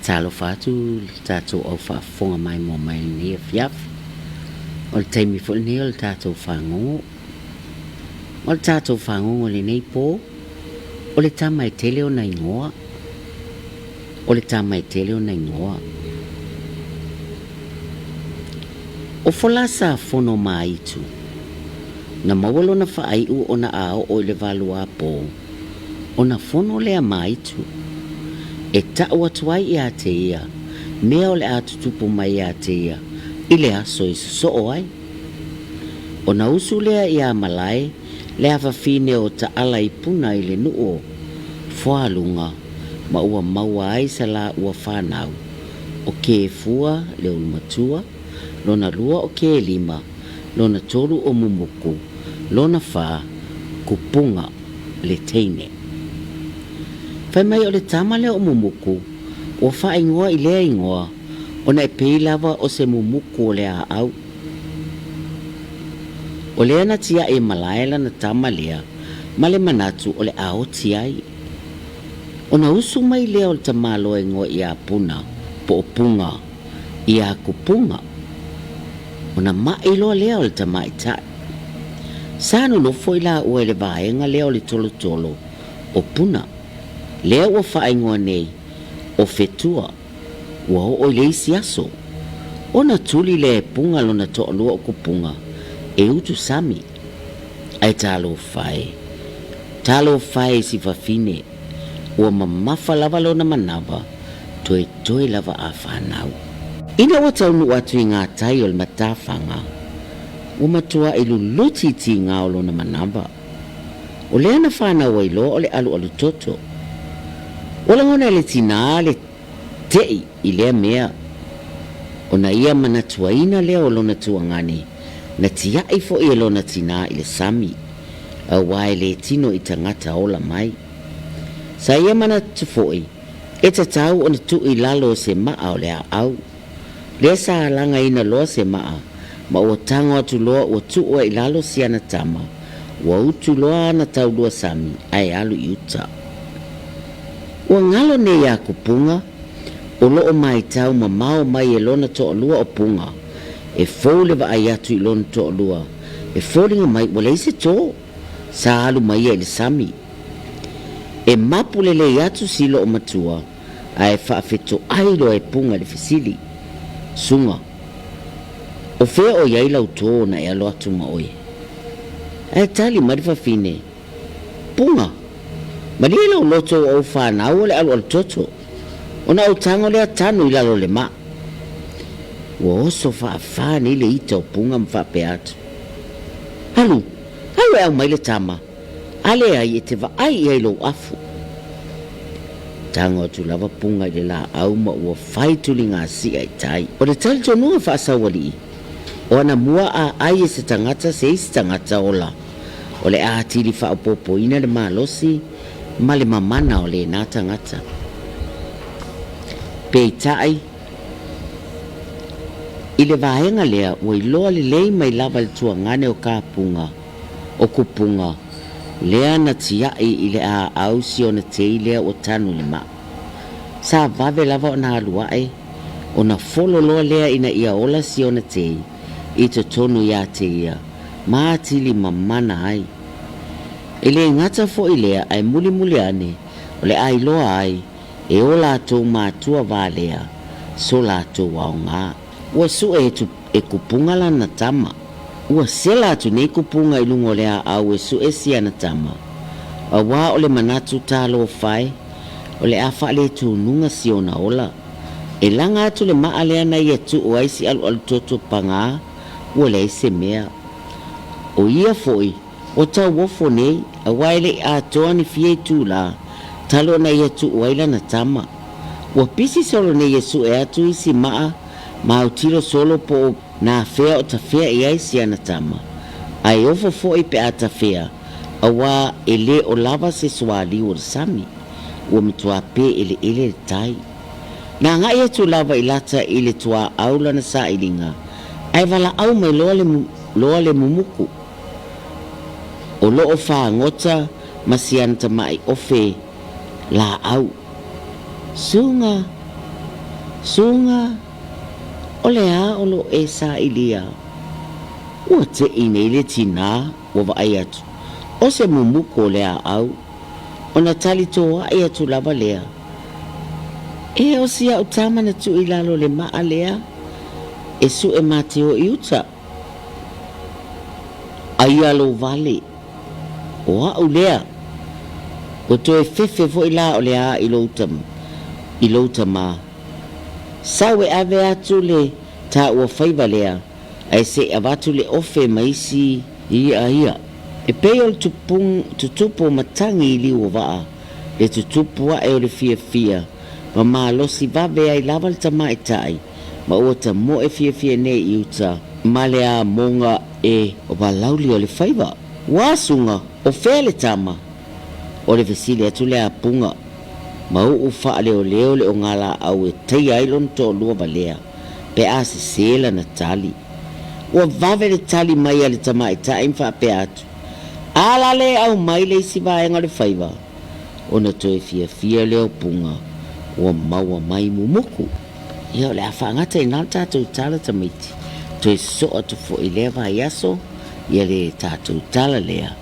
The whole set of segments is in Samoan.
Faatalofa atu le tatou au faafofoga maimoa mai i lenei afiafi. O le taimi foi lenei o le tatou fagogo. O le tatou fagogo i lenei po, o le tama e tele ona igoa. O le tama e tele ona igoa. O Folasa Fonomaitu, na maua lona faaiu ona a oo i le valuapo, ona fono lea Maitu, e ta'u atu ai iā te ia mea o le a tutupu mai iā te ia i le aso i sosoo ai. Ona usu lea iā Malae le afafine o Taala i Puna i le nu'u o Foaluga ma ua maua ai sa lāua fanau, o Kefua le ulumatua, lona lua o Kelima, lona tolu o Mumuku, lona fa, Kupunga, le teine. Fai mai o le tama lea o Mumuku, ua faaigoa i lea igoa ona e pei lava o se mumuku o le aau. O lea na tia'i e Malae lana tama lea ma le manatu o le a oti ai. Ona usu mai lea o le tamaloa igoa iā Puna po o Puga iā Kupunga. Ona ma'i loa lea o le tamaitai. Sa nonofo i laua i le vaega lea o le tolotolo o Puna, lea ua faaigoa nei o Fetua, ua oo i le isi aso, ona tuli lea e Puga lona toalua o Kupunga e utu sami. Ae talofa e! Talofa e i si fafine, ua mamafa lava lona manava, toetoe lava a fanau. Ina ua taunuu atu i ngā tai o le matafaga, ua matuaʻi luluti i tīgā o lona manava. O lea na fanau ai loa o le alualu toto. Ua lagona e le tinā le teʻi i lea mea, ona ia manatuaina lea o lona tuagane, na tiaʻi foʻi e lona tinā i le sami, auā e lē tino i tagata ola mai. Sa ia manatu foʻi, E tatau ona tuu i lalo o se maa o le aau. Lea sa lagaina loa se maa, ma ua tago atu loa ua tuua i lalo si ana tama, ua utu loa ana taulua sami ae alu i uta. Ua galo nei iā Kupunga, o loo maitau mamao mai e lona toalua o Puga, e fou le vaai atu i lona toalua, e foliga mai ua leai se tō, sa alu mai ia i le sami. E mapu lelei atu si loo matua ae faafetoai loa e Puga le fesili, Suga, o fea o i ai lau tō na e alo atu ma oe? Ae tali mai le fafine, Puga, malie lau loto ua ou fanau o le alualu toto, ona ou tago lea tanu i lalo o le maa. Ua oso faafā nei le ita o Puga ma faapea atu, Alu, alu e aumai le tama. A leai e te vaai i ai lou afu. Tago atu lava Puga i le laau ma ua fai tuligasia i tai. O le talitonuga faasaualii, o ana mua a ai e se tagata se isi tagata ola, o le a atili faaopoopoina le malosi ma le mamana o lena tagata. Peitai, i le vaega lea ua iloa lelei mai lava e le tuagane o Kapuga, O Kupunga, lea na tiaʻi i le aau si ona tei lea ua tanu i le maa. Sa vave lava ona alu aʻe, ona folo loa lea ina ia ola si ona tei i totonu iā te ia ma atili mamana ai. E le gata foʻi lea ae mulimuli ane o le a iloa ai e o latou matua valea so latou aoga. Ua suʻe atu e Kupunga lana tama. Ua sela atu nei Kupunga i luga o le aau e suʻe si ana tama, auā o le manatu talofa e, o le a faaletūnuga si ona ola. E laga atu le maa lea na ia tuu ai si alualu toto pagā, ua leai se mea. O ia foʻi, Ua tauofo nei, auā e le i atoa ni fia itulā, talu ona ia tuu ai lana tama. Ua pisi solo nei e suʻe atu isi maa ma autilo solo po o nā fea o tafea i ai si ana tama, a e ofo foʻi pe a tafea, auā e lē o lava se suāliu o le sami. Ua matuā pēʻeleʻele le tai. Na agai atu lava i lata i le tuaau lana sailiga, ae valaau mai loa le loa le mumuku. O loo fagota ma si ana tamaʻi ofe laau. Suga! Suga, o le a o lo o e sailia? Ua teʻi nei le tinā ua vaai atu, o se mumuku o le aau, ona tali toaʻi atu lava lea, E o si aʻu tama na tuu i lalo o le maa lea e suʻe ma te o i uta. Aia lou vale, o aʻu lea, ua toe fefe foi la o le a i lou i lou tama. Sau e ave atu le taua faiva lea, ae se i avatu le ofe ma isi iʻa ia. E pei o le tutupu o matagi i liu o vaa, le tutupu aʻe o le fiafia, ma malosi vave ai lava le tamaitai, ma ua tamoe fiafia nei i uta ma le amoga e valauli o le faiva. Ua asuga, o fea le tama? O le fesili atu lea a Puga, ma uʻu faaleoleo le ogalaau e taia ai lona toalua valea, pe a sesē lana tali. Ua vave le tali mai a le tamaitai ma faapea atu, Ala le aumai le isi vaega o le faiva, ona toe fiafia lea o Puga ua maua mai mumuku. Ia, o le a faagata i ina le tatou tala tamaiti, toe sosoo atu foi i lea vaiaso ia le tatou tala lea,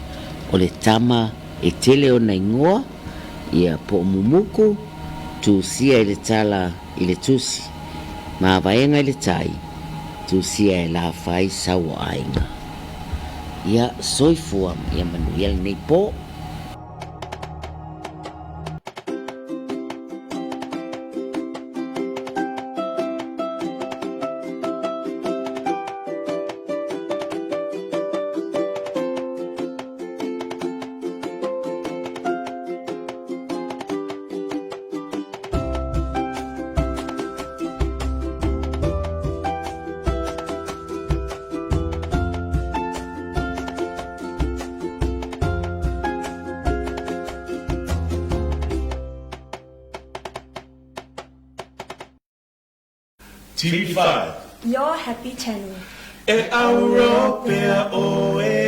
o le tama e tele ona igoa, ia po o mumuku, tusia i le tala i le tusi, mavaega i le tai, tusia e lafai sau o aiga. Ia, soifua ma ia manuia lenei po. TV5. Your happy channel. E auro pea ʻoe.